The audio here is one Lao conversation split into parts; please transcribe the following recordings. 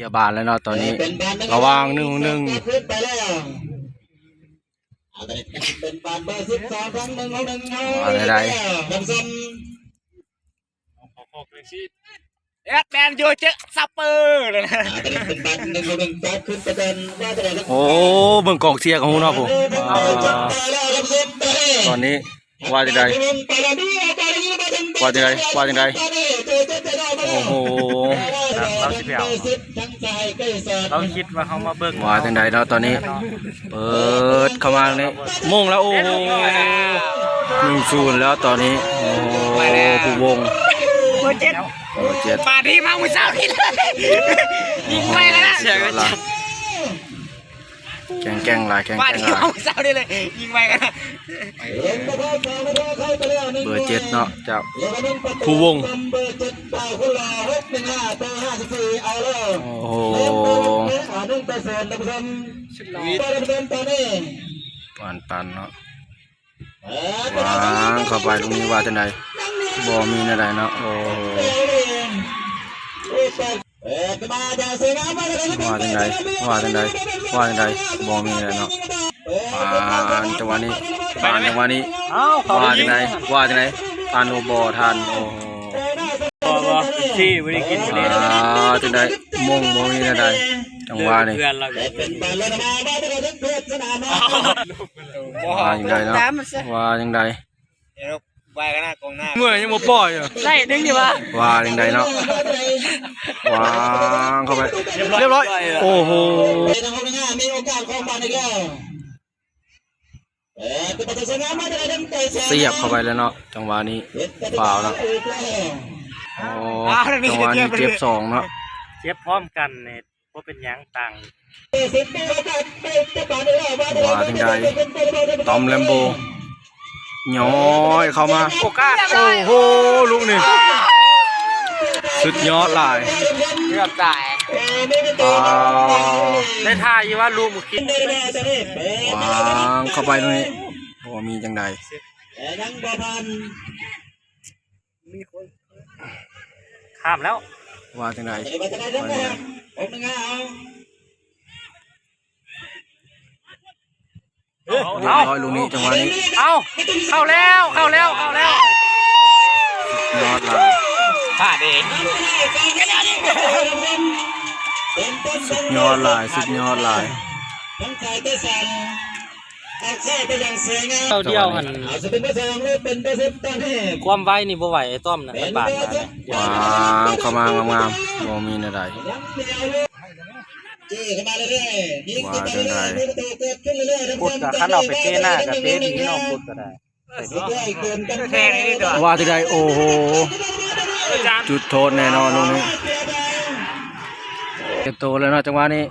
ຍາບານແລ້ວເນາະຕອນນີ້ ເປັນບານໜຶ່ງ ລະຫວ່າງໜຶ່ງໜຶ່ງ ເປັນບານເບີສິບສອງ ທັງໜຶ່ງໜຶ່ງ ເອົາ ວ່າແນວໃດ ທ່ານຜູ້ຊົມ ເອັດແມນຢູເຈີສະເປີເລີຍນະ ເປັນບານໜຶ່ງໜຶ່ງ ຕອບຂຶ້ນໄປກ່ອນ ວ່າແນວໃດ ໂອ້ ເບິ່ງກອງເຊຍກໍຮູ້ເນາະ ຜູ້ ອ່າ ຕອນນີ້ ວ່າຈັ່ງໃດ ວ່າຈັ່ງໃດ ວ່າຈັ່ງໃດ ໂອ້ໂຫ ລາວຊິໄປເອົາ ລາວຄິດວ່າເຮົາມາເບິ່ງ ວ່າຈັ່ງໃດເນາະ ຕອນນີ້ ເປີດເຂົ້າມານີ້ ໂມງແລ້ວ ໂອ້ໂຫ ໜຶ່ງສູນແລ້ວຕອນນີ້ ໂອ້ໂຫ ພູວົງ ເບີເຈັດ ເບີເຈັດ ປານທີ່ມາມື້ເຊົ້ານີ້ເລີຍ ຍິງໄວຂະໜາດ ແກງແກ່ງຫຼາຍ ແກງແກ່ງຫຼາຍ ເບີເຈັດເນາະ ຈາກພູວົງ ໂອ້ໂຫ ປານໆເນາະ ວາງເຂົ້າໄປ ລູກນີ້ວ່າຈັ່ງໃດ ບໍ່ມີແນວໃດເນາະ ໂອ້ ວ່າຈັ່ງໃດ ວ່າຈັ່ງໃດ ວ່າຈັ່ງໃດ ບໍ່ມີແລ້ວເນາະ ປານຈັງຫວະນີ້ ປານຈັງຫວະນີ້ ເອົ້າ ເຂົ້າໄດ້ຍິງ ວ່າຈັ່ງໃດ ວ່າຈັ່ງໃດ ປານບໍ່ທັນ ໂອ້ໂຫ ບໍ່ ບໍ່ ຊີ້ບໍ່ໄດ້ກິນ ອ່າ ຈັ່ງໃດ ມົງບໍ່ມີແນວໃດ ຈັງຫວະນີ້ ວ່າຈັ່ງໃດເນາະ ວ່າຈັ່ງໃດ ເອີ ໄວຂະໜາດກອງໜ້າ ເມື່ອຍຍັງບໍ່ປ່ອຍຢູ່ ໄລ່ດຶງດີວ່າ ວ່າຈັ່ງໃດເນາະ ວາງເຂົ້າໄປ ຮຽບຮ້ອຍ ຮຽບຮ້ອຍ ໂອ້ໂຫ ມີໂອກາດຂອງບານອີກແລ້ວ ສຽບເຂົ້າໄປແລ້ວເນາະ ຈັງຫວະນີ້ ຟາວເນາະ ໂອ້ ຈັງຫວະນີ້ເຈັບສອງເນາະ ເຈັບພ້ອມກັນນີ້ ບໍ່ເປັນຫຍັງ ຕ່າງ ວ່າຈັ່ງໃດ ຕອມແລມໂບ ຍ້ອຍເຂົ້າມາ ໂອກາດ ໂອ້ໂຫ ລູກນີ້ ສຸດຍອດຫຼາຍ ເກືອບຕາຍ ອ່າ ໄດ້ທ່າຢູ່ວ່າລູກມື້ກີ້ ວາງເຂົ້າໄປ ໂອ້ ມີຈັ່ງໃດ ຂ້າມແລ້ວ ວ່າຈັ່ງໃດ ຮຽບຮ້ອຍ ລູກນີ້ ຈັງຫວະນີ້ ເອົ້າ ເຂົ້າແລ້ວ ເຂົ້າແລ້ວ ເຂົ້າແລ້ວ ຍອດຫຼາຍ ພາດເອງ ສຸດຍອດຫຼາຍ ສຸດຍອດຫຼາຍ ເຈົ້າດຽວຫັ້ນ ຄວາມໄວນີ້ບໍ່ໄຫວ ໄອ້ຕ້ອມນະ ໄປປາດມານະ ວາງເຂົ້າມາງາມໆ ບໍ່ມີແນວໃດ ວ່າຈັ່ງໃດ ພຸດກະຄັນເອົາໄປເຕະໜ້າກະເຕະດີເນາະ ພຸດກະໄດ້ ວ່າຈັ່ງໃດ ໂອ້ໂຫ ຈຸດໂທດແນ່ນອນລູກນີ້ ເກັບໂຕແລ້ວເນາະ ຈັງຫວະນີ້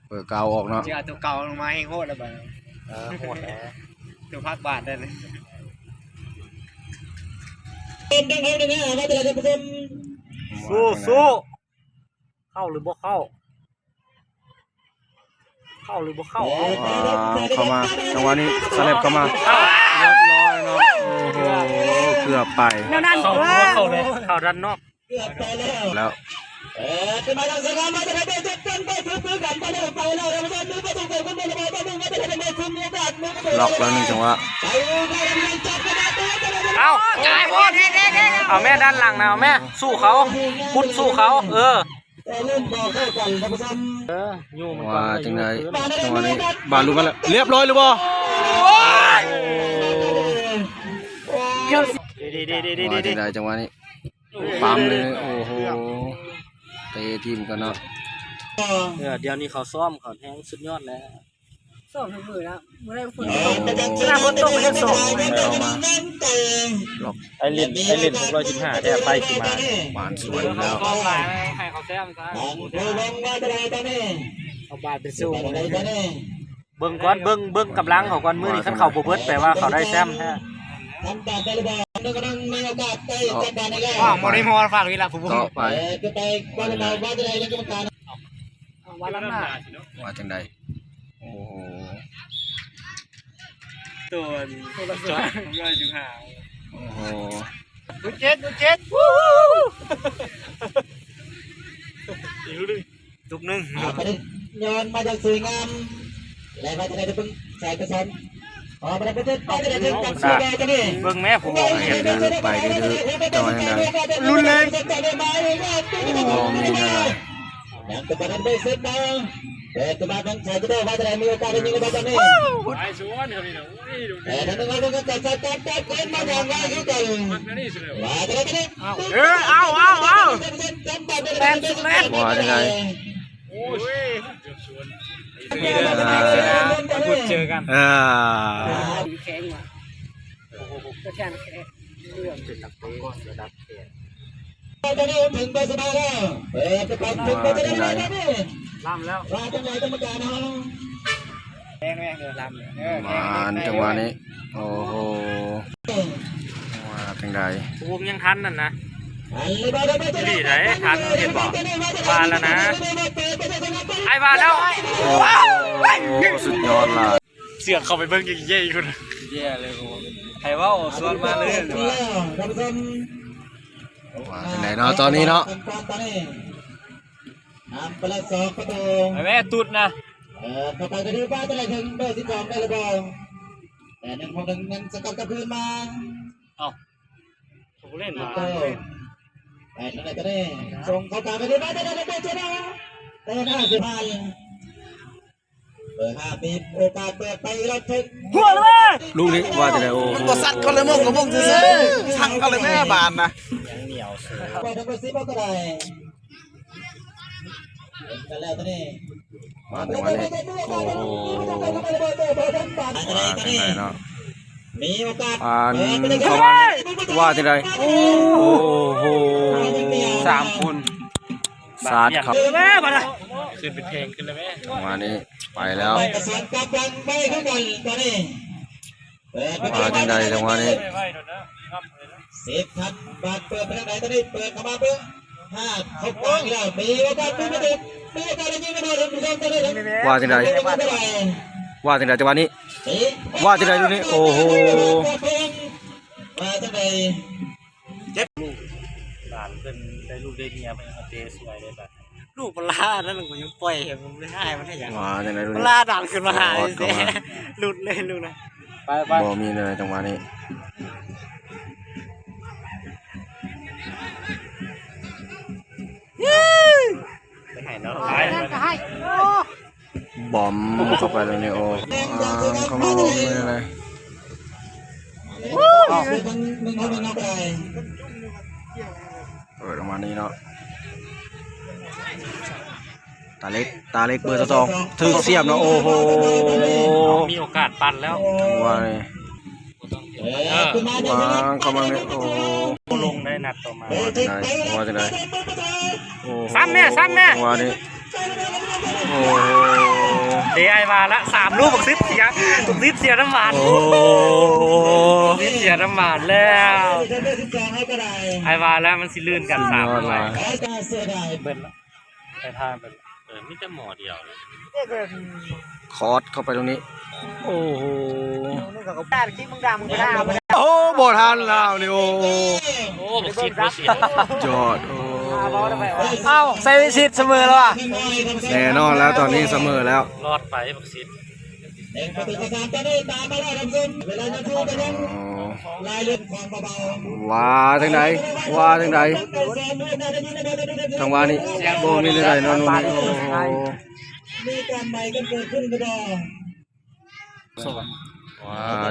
ເປີດກາວອອກເນາະ ເຈົ້າໂຕເກົ່າລົງມາແຮງໂຫດແລ້ວບາດນີ້ ເອີ ໂຫດແລ້ວ ໂຕພັກບາດໄດ້ເລີຍ ສູ້ໆ ເຂົ້າຫຼືບໍ່ເຂົ້າ ເຂົ້າຫຼືບໍ່ເຂົ້າ ອ່າ ເຂົ້າມາ ຈັງຫວະນີ້ສະແລັບເຂົ້າມາ ຮຽບຮ້ອຍເນາະ ໂອ້ໂຫ ເກືອບໄປ ແນວນັ້ນ ເຂົ້າ ເອີ ເຂົ້າດ້ານນອກ ແລ້ວ ລັອກແລ້ວໜຶ່ງຈັງຫວະ ເອົາ ເອົາແມ່ ດ້ານຫຼັງນະ ເອົາແມ່ ສູ້ເຂົາ ພຸດສູ້ເຂົາ ເອີ ເອີ ຢູ່ມັນກ່ອນ ວ່າຈັ່ງໃດ ຈັງຫວະນີ້ ບານຫຼຸດມາແລ້ວ ຮຽບຮ້ອຍຫຼືບໍ່ ໂອ້ຍ ເກືອບ ເດ ເດ ເດ ເດ ວ່າຈັ່ງໃດ ຈັງຫວະນີ້ ປ້ຳເລີຍ ໂອ້ໂຫ ເຕະຖິ້ມກ່ອນເນາະ ເອີ ດຽວນີ້ເຂົາຊ້ອມ ເຂົາແຮງສຸດຍອດແລ້ວ ຊ້ອມທຸກມື້ແລ້ວ ບໍ່ໄດ້ຝົນຕົກ ຂະໜາດຝົນຕົກກໍຍັງຊ້ອມ ໄອ້ຫຼິ້ນ ໄອ້ຫຼິ້ນຫົກຮ້ອຍສິບຫ້າແທ້ ໄປຊິມາ ບານສວນແລ້ວ ເອົາບານໄປສູ້ ເບິ່ງກ່ອນ ເບິ່ງ ເບິ່ງກຳລັງເຂົາກ່ອນ ມື້ນີ້ຄັນເຂົາບໍ່ເບິດ ແປວ່າເຂົາໄດ້ແຊ້ມແທ້ ອ້າວ ບໍ່ໄດ້ຮອດຝັ່ງນີ້ລະ ຜູ້ບຸກ ເຕາະໄປ ວ່າຈັ່ງໃດ ວ່າຈັ່ງໃດ ໂອ້ໂຫ ໂຕອັນ ຫົກຮ້ອຍສິບຫ້າ ໂອ້ໂຫ ດູເຈັດ ດູເຈັດ ວູ້ ອີກລູກໜຶ່ງ ຕຸກໜຶ່ງ ອ່າ ປະເດັນຍ້ອນມາຢ່າງສວຍງາມ ແລະ ວ່າຈະໄດ້ເບິ່ງສາຍກະສອນ ອອກມາໄດ້ເປັນເຈັດ ໄປໄດ້ເຖິງກັບ ອ່າ ສວຍງາມຕົວນີ້ ເບິ່ງແມ້ຜູ້ ໄປເດີໆ ເຈົ້າວ່າຈັ່ງໃດ ລຸນແຮງ ບໍ່ມີແນວໃດ ຍັງເປັນການເດີນເຊດມາ ເປີດຂຶ້ນມາທາງຊາຍເຈົ້າ ວ່າຈະໄດ້ມີໂອກາດໄດ້ຍິງໃນບາດນີ້ ໄປສວນ ແຕ່ທາງນັ້ນກໍຈັດສັນການເປີດເກມມາຢ່າງໄວຄືກັນ ວ່າຈະໄດ້ ເອີ ເອົາ ເອົາ ເອົາ ແປດສິບແປດ ວ່າຈະໄດ້ ໂອ້ຍ ເອີ ເຈີກັນ ເອີ ແຂງວ່າ ໂອ້ໂຫ ກະແຂງ ເປັນນັກເຕະລະດັບແຂງ ຕອນນີ້ເຖິງເບີສິບຫ້າແລ້ວ ເປີດໄປເຖິງເບີສິບຫ້າແລ້ວ ລ້ຳແລ້ວ ວ່າຈັ່ງໃດກຳມະການເຮົາ ແດງແມ່ງເດີ ລ້ຳ ເອີ ມາ ຈັງຫວະນີ້ ໂອ້ໂຫ ວ່າຈັ່ງໃດ ໂອ້ ຍັງທັນນັ້ນນະ ອີ່ຫຼີໃດ ທັນ ເຫັນບໍ່ ວ່າແລ້ວນະ ອ້າຍວ່າແລ້ວ ໂອ້ ສຸດຍອດຫຼາຍ ເສືອກເຂົ້າໄປເບິ່ງເຢັ່ໆ ພຸ້ນ ແຍ່ເລີຍ ໃຜເວົ້າຊວນມາເລີຍ ວ່າຈັ່ງໃດເນາະ ຕອນນີ້ເນາະ ນຳໄປແລ້ວສອງປະຕູ ໄປແມ່ຕຸດນະ ເອີ ເຂົ້າໄປກໍຖືວ່າຈະໄດ້ເຖິງເບີສິບສອງໄດ້ຫຼືບໍ່ ແຕ່ໜຶ່ງຄົນໜຶ່ງຍັງສະກັດກັບຄືນມາ ເອົ້າ ເຂົາບໍ່ເຫຼັ້ນມາ ໄປທາງໃດກໍໄດ້ ສົ່ງເຂົ້າກາງໄປທີ່ບ້ານໄດ້ ໄດ້ ໄດ້ ໄດ້ ໄດ້ ໜ້າຊິຜ່ານ ເບີຫ້າ ມີໂອກາດເປີດໄປອີກແລ້ວ ເທັກ ຫົວເລີຍ ລູກນີ້ວ່າຈັ່ງໃດ ໂອ້ ມັນບໍ່ຊັດເຂົາເລີຍ ມົງກໍມົງຊື່ໆ ຊັງເຂົາເລີຍແມ່ບານນະ ເປີດທາງເບີສິບກໍໄດ້ ເປັນກັນແລ້ວຕອນນີ້ ມາໃນວັນນີ້ ໂອ້ໂຫ ວ່າຈັ່ງໃດເນາະ ມີໂອກາດ ອ່ານ ເຂົ້າມາ ວ່າຈັ່ງໃດ ໂອ້ໂຫ ສາມຄົນ ສາດເຂົ້າ ຂຶ້ນເປັນແພງຂຶ້ນແລ້ວແມ່ ຈັງຫວະນີ້ໄປແລ້ວ ໄປກະສວນກັບຫຼັງໄປຄືກັນຕອນນີ້ ເປີດ ວ່າຈັ່ງໃດຈັງຫວະນີ້ ເຊບທັດບາດເປີດໄປທາງໃດຕອນນີ້ ເປີດເຂົ້າມາເບິ່ງ ຫາເຂົ້າກາງອີກແລ້ວ ມີໂອກາດ ມີໂອກາດ ມີໂອກາດໄດ້ຍິງກັນບໍ່ ທ່ານຜູ້ຊົມ ຕອນນີ້ ວ່າຈັ່ງໃດ ວ່າຈັ່ງໃດຈັງຫວະນີ້ ເຕະ ວ່າຈັ່ງໃດລູກນີ້ ໂອ້ໂຫ ວ່າຈັ່ງໃດ ເຈັບ ລູກຫຼານເພິ່ນໄດ້ລູກໄດ້ເມຍ ເພິ່ນເຕະຊ່ວຍໄດ້ບາດ ລູກປະຫຼາດນັ້ນ ມັນກໍຍັງປ່ອຍໃຫ້ມັນໄດ້ໃຫ້ມັນໄດ້ຫຍັງ ວ່າຈັ່ງໃດລູກນີ້ ປະຫຼາດດັນຂຶ້ນມາຫາ ໂອ້ ເລີຍ ຫຼຸດເລີຍລູກນະ ໄປໆ ບໍ່ມີເລີຍຈັງຫວະນີ້ ໄປໃຫ້ເນາະ ໄປ ໄປ ໂອ້ ບອມເຂົ້າໄປເລີຍນີ້ ໂອ້ ອ່າ ເຂົ້າມາ ໂອ້ ເປີດອອກມານີ້ເນາະ ຕາເລັກ ຕາເລັກເບີຊາວສອງ ຖືກສຽບເນາະ ໂອ້ໂຫ ມີໂອກາດປັ່ນແລ້ວ ຈັງຫວະນີ້ ເອີ ວາງເຂົ້າມານີ້ ໂອ້ໂຫ ລົງໄດ້ນັດຕໍ່ມາ ວ່າຈັ່ງໃດ ວ່າຈັ່ງໃດ ໂອ້ໂຫ ຊ້ຳແມ່ ຊ້ຳແມ່ ວ່ານີ້ ໂອ້ໂຫ ເດ ອ້າຍວ່າລະ ສາມລູກ ບັກສິດເສຍ ບັກສິດເສຍນ້ຳຫວານ ໂອ້ໂຫ ບັກສິດເສຍນ້ຳຫວານແລ້ວ ອ້າຍວ່າລະ ມັນຊິລື່ນກັນສາມລູກ ເບິດລະ ໄປທາງໄປ ເອີ ມີແຕ່ໝໍ້ດຽວເລີຍ ຄອດເຂົ້າໄປຕົງນີ້ ໂອ້ໂຫ ໂອ້ ບໍ່ທັນລາວນີ້ ໂອ້ໂຫ ໂອ້ ບັກສິດບໍ່ເສຍ ຍອດ ໂອ້ ເອົ້າ ໄຊວິຊິດສະເໝີແລ້ວຫວາ ແນ່ນອນແລ້ວ ຕອນນີ້ສະເໝີແລ້ວ ລອດໄປບັກສິດ ວ່າຈັ່ງໃດ ວ່າຈັ່ງໃດ ຈັງຫວະນີ້ບໍ່ມີເລື່ອງໃດເນາະ ໂອ້ໂຫ ວ່າ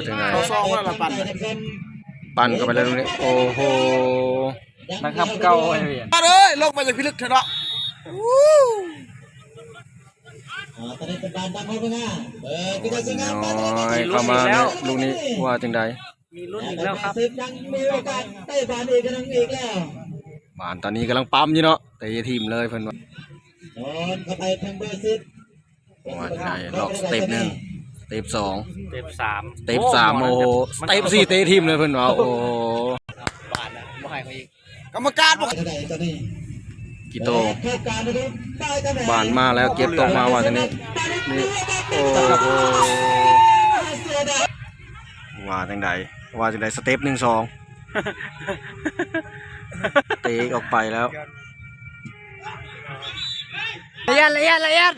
ຈັ່ງໃດ ສອງແລ້ວລະ ປັ່ນ ປັ່ນເຂົ້າໄປແລ້ວນີ້ ໂອ້ໂຫ ນັກຮັບເກົ່າ ເອີຍ ລົງໄປຈາກພິລຶກເຖາະເນາະ ນ້ອຍເຂົ້າມາແລ້ວ ລູກນີ້ວ່າຈັ່ງໃດ ມີລຸ້ນອີກແລ້ວຄັບ ບານຕອນນີ້ກຳລັງປ້ຳຢູ່ເນາະ ເຕະຖິ້ມເລີຍເພິ່ນວ່າ ເຂົ້າໄປເທິງເບີສິບ ວ່າຈັ່ງໃດ ລັອກສະເຕັບໜຶ່ງ ສະເຕັບສອງ ສະເຕັບສາມ ສະເຕັບສາມ ໂອ້ໂຫ ສະເຕັບສີ່ ເຕະຖິ້ມເລີຍເພິ່ນວ່າ ໂອ້ໂຫ ບານນະ ບໍ່ໃຫ້ເຂົາອີກ ກຳມະການບໍ່ ກິໂຕ ບານມາແລ້ວ ເກັບຕົກມາວ່າຈັ່ງນີ້ ນີ້ ໂອ້ໂຫ ວ່າຈັ່ງໃດ ວ່າຈັ່ງໃດ ສະເຕັບໜຶ່ງສອງ ເຕະອອກໄປແລ້ວ ລະອຽດ ລະອຽດ ລະອຽດ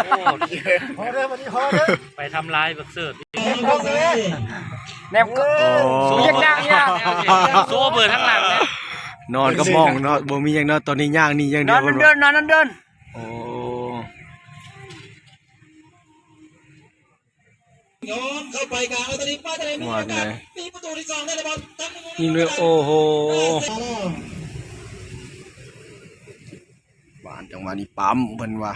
ໂອ້ ພໍເດີ ບັດນີ້ພໍເດີ ໄປທຳລາຍບັກເສີດ ແນມກໍ ໂອ້ ຢາກນັ່ງ ຢາກ ໂຊເບີທາງຫຼັງນະ ນອນກະໝອງເນາະ ບໍ່ມີຫຍັງເນາະ ຕອນນີ້ຍ່າງໜີຢ່າງດຽວ ນອນເດີນ ນອນເດີນ ໂອ້ ຍ້ອນເຂົ້າໄປກາງ ແລ້ວຕອນນີ້ປາດຕະໄລມີໂອກາດ ວ່າຈັ່ງໃດ ມີປະຕູທີສອງໄດ້ແລ້ວ ບອນຕັ້ງ ຍິງເລີຍ ໂອ້ໂຫ ຫວານ ຈັງຫວະນີ້ປ້ຳເພິ່ນວ່າ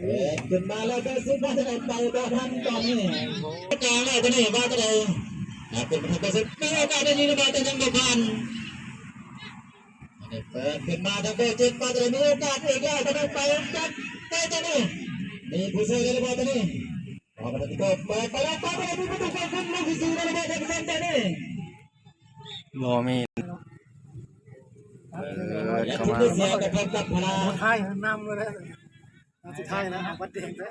ເປີດຂຶ້ນມາແລ້ວ ແຕ່ສຸດທ້າຍຈະໄດ້ໄປບໍ່ທັນຕອນນີ້ ກາງແລ້ວຕອນນີ້ວ່າຈະໄດ້ ນະ ເປັນປະຕູການ ມີໂອກາດໄດ້ຍິງແລ້ວ ແຕ່ຍັງບໍ່ຜ່ານ ອັນນີ້ເປີດຂຶ້ນມາທາງເບີເຈັດ ປາດຕະໄລມີໂອກາດອີກແລ້ວ ຕອນນີ້ໄປຈັບເຕະຕອນນີ້ ມີຜູ້ຊ່ວຍໄດ້ຫຼືບໍ່ຕອນນີ້ ອອກມາທີ່ເປີດ ເປີດໄປແລ້ວ ປາດຕະໄລມີປະຕູເກີດຂຶ້ນ ລູກທີສີ່ໄດ້ຫຼືບໍ່ ທ່ານຜູ້ຊົມ ຕອນນີ້ ບໍ່ມີ ເປີດເຂົ້າມາ ເສຍກະທົບກັບພະລາ ສຸດທ້າຍນຳເລີຍ ສຸດທ້າຍນະ ວັດເດງເດີ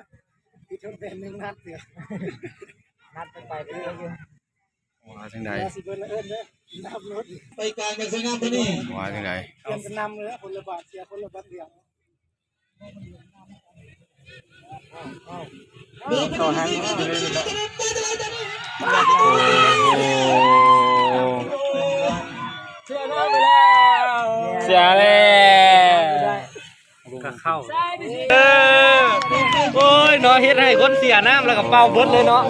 ທີ່ທົດແບນໜຶ່ງນັດເດີ ນັດໄປໄປເລື້ອຍຢູ່ ວ່າຈັ່ງໃດ ຊິເບິ່ງລະເອີ້ນເດີ ນັບລົດ ໄປການແບບສວຍງາມຕອນນີ້ ວ່າຈັ່ງໃດ ປ່ຽນກະນຳເລີຍ ພົນລະບາດ ເສຍພົນລະບາດຫຼຽງ ຕໍ່ທາງ ໂອ້ໂຫ ເສຍແລ້ວ ເສຍແລ້ວ ກະເຂົ້າ ເອີ ໂອ້ຍເນາະ ເຮັດໃຫ້ຄົນເສຍນ້ຳແລ້ວກະເປົ່າເບິດເລີຍເນາະ